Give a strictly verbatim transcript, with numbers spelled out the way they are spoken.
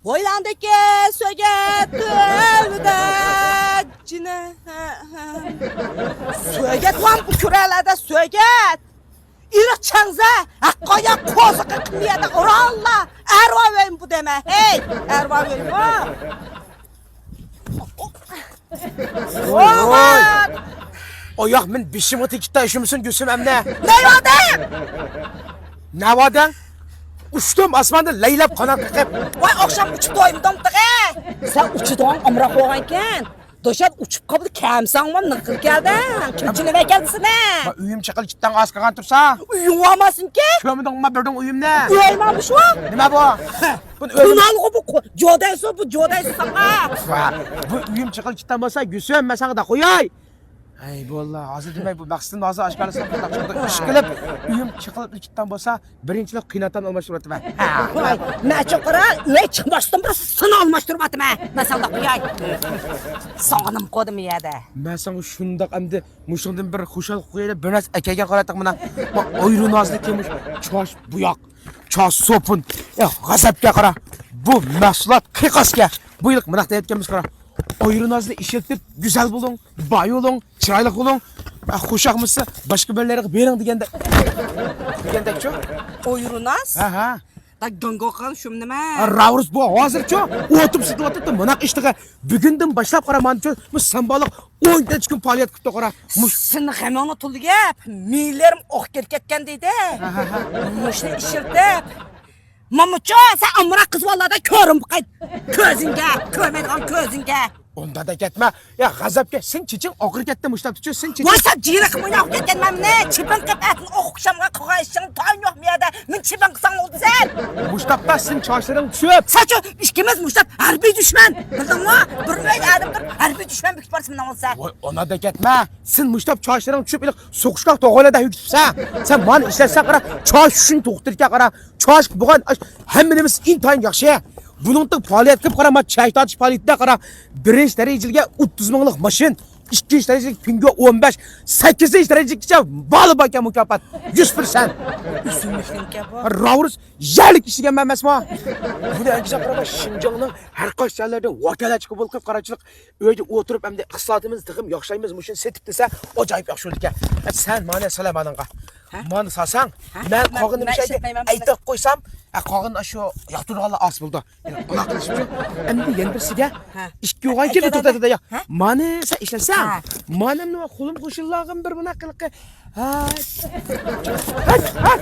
بويلاڭدىكى سۆگەت تۈۋىدە جىنە. سۆگەت ۋام بۇ كۈرەلەردە سۆگەت. ئىرىق چەڭزە، ھەققايا قوزىقى قىمىيەدە ئۇراللا. ئەرۋا ئۆيۈم بۇ دەمە، ھەي، ئەرۋا ئۆيۈم بۇ. ۋاي! ئاياق مەن بېشىمغا تېگىپتۇ، ئۈشۈمىسۇن گۈلسۈم ئەمدى. نەۋادەڭ؟ نەۋادەڭ؟ ئۇچتۇم ئاسماندا لەيلەپ قانات قېقىپ. ۋاي، ئاخشام ئۇچۇپ تويمىدىڭ تېخى. سەن ئۇچىدىغان ئامراق بولغانكەن. دوشات ئۇچۇپ قاپتۇ، كەمسەڭ ۋام نىقىل كەلدىڭ. كىم چىلىۋەكەلدى سېنى؟ ما ئۆيۈم چېقىلىپ كېتىپتىڭ ئاز قالغان تۇرسا. ئۆيۈڭ بارماسمىكىن؟ كۆرمىدىڭما بىردىڭ ئۆيۈمنى؟ ئۆيمۇ بۇ شۇ؟ نېمە بۇ؟ بۇنى ئۆيۈم تۇنالغۇ بۇ قو-، جودەيسۇ بۇ جودەيسۇ ساڭا. ۋا، بۇ ئۆيۈم چېقىلىپ كېتىپتىن بولسا گۈلسۈم، مەن ساڭا دەپ قوياي. ئەي بوللا، ھازىر دېمەي بۇ مەقسىتىمنى ھازىر ئاشكارىلىسام بۇنداق چىقىدۇ. ئىشقىلىپ ئۆيۈم چېقىلىپ كېتىپتىن بولسا بىرىنچىلىك قىيناتان ئالماشتۇرۇۋاتىمەن. ۋاي، مەچۇ قارا، ئۆي چىقماستىن بۇرۇن سېنى ئالماشتۇرۇۋاتىمەن. مەن ساڭا دەپ قوياي. ساڭا نېمە قىلدىم يەردە؟ مەن ساڭا شۇنداق ئەمدى مۇشۇندىن بىر خۇشال قويۇلۇپ بىر نەرسە ئەكەلگەن قاراتتىق مانا. ئايرونازنىڭكى مۇش چاچ بوياق، چاچ سوپۇن. يا غەزەپكە قارا. بۇ مەھسۇلات قىيقاسكە. بۇ يىلقى مۇنداق دەيدىكەنمىز قارا. ئايرونازنى ئىشلىتىپ گۈزەل بولۇڭ، باي بولۇڭ، چىرايلىق بولۇڭ. ئە، خۇشاقمىسا باشقا بىرلەرگە بېرىڭ دېگەندەك. دېگەندەكچۇ؟ ئويرۇناس؟ ھە، ھە. دا گاڭگو قىلغان شۇم نېمە؟ راۋرۇس بۇ ھازىرچۇ ئوتۇپ سېتىۋاتىدۇ مۇناق ئىشتىغا. بۈگۈندىن باشلاپ قارا مانچۇ، بۇ سامبالىق ئون نەچچە كۈن پائالىيەت قىپتۇ قارا. مۇش- سېنىڭ غېمىڭنى تولا گەپ. مېيىللىرىم ئوق كىرىپ كەتكەن دېدى. ھە، ھە، ھە. مۇشۇنى ئىشلىتىپ. مامۇچۇ، سەن ئامراق قىز بالىلاردا كۆرۈنۈپ قايت. كۆزۈڭگە، كۆرمەيدىغان كۆزۈڭگە. ئۇنداق دەپ كەتمە. يا غەزەپكە، سېنىڭ چېچىڭ ئاغرىپ كەتتى مۇشتاپتىچۇ، سېنىڭ چېچىڭ. ۋاي، سەن جىرىقمۇ ياق كەتكەن مەن نە؟ چىپىن قىپ ئەتىن ئوقۇشامغا قىلغان ئىشىڭ تايىنى يوق مۇ يەردە؟ مېنى چىپىن قىلساڭ بولدى سەن. مۇشتاپتا سېنىڭ چاچلىرىڭ چۈشۈپ. سەنچۇ ئىككىمىز مۇشتاپ ھەربىي دۈشمەن. بىلدىڭمۇ؟ بىر ئۆيدە ئادەم تۇرۇپ ھەربىي دۈشمەن بېكىتىپ بارسا مېنىڭ بولسا. ۋاي، ئۇنداق دەپ كەتمە. سېنىڭ مۇشتاپ چاچلىرىڭ چۈشۈپ ئېلىق سوقۇشقاق توغايلاردا ھۆكۈتۈپسەن. سەن مانا ئىشلەتسەڭ قارا، چاچ چۈشۈڭنى توختىتىدىكەن قارا. چاچ بولغان ئاش-، ھەممە نېمىسى ئىنتايىن ياخشى. بۇنىڭدىن پائالىيەت قىلىپ قارا، ما چاچ تارتىش پائالىيىتىدە قارا، بىرىنچى دەرىجىلىككە ئوتتۇز مىڭلىق ماشىنا، ئىككىنچى دەرىجىلىك پىڭگو ئون بەش، سەككىزىنچى دەرىجىلىككىچە بالىباكە مۇكاپات يۈز پىرسەنت. ئۆسۈملۈكنىڭ گەپى. راۋرۇس يەرلىك ئىشلىگەن ئەمەسمۇ؟ بۇنى ئەنگىزەپ قارىما، شىنجاڭنىڭ ھەر قايسى جايلىرىدا ۋاكالەتچى قوبۇل قىلىپ قارا ئىشلىق ئۆيدە ئولتۇرۇپ ئەمدى ئىقتىسادىمىزنى تېخىمۇ ياخشىلايمىز، مۇشۇنى سېتىپ دېسە ئاجايىپ ياخشى بولىدىكەن. سەن مانا سالە مانىڭغا. ھە؟ مانا سالساڭ، ھە؟ مەن مەن، قالغىنىنى مەن مۇشۇ ئىشلەتمەيمەن بۇنى. ئەيتىپ قويسام، ھە، قالغىنىنى ئاشۇ ياقتۇرىدىغانلار ئاز بولىدۇ. ئۇنداق قىلىشىپچۇ. ئەمدى يەنە بىرسىگە ھە. ئىككى يوغان كېلىپ ئەكەلدى. تۇرۇپ، ھە؟ مانا سەن ئىشلەتسەڭ، ھە. مانا مۇنۇ قولۇم قوشۇنلارغا بىر مۇناق قىلىقى. ھە. ھە، ھە.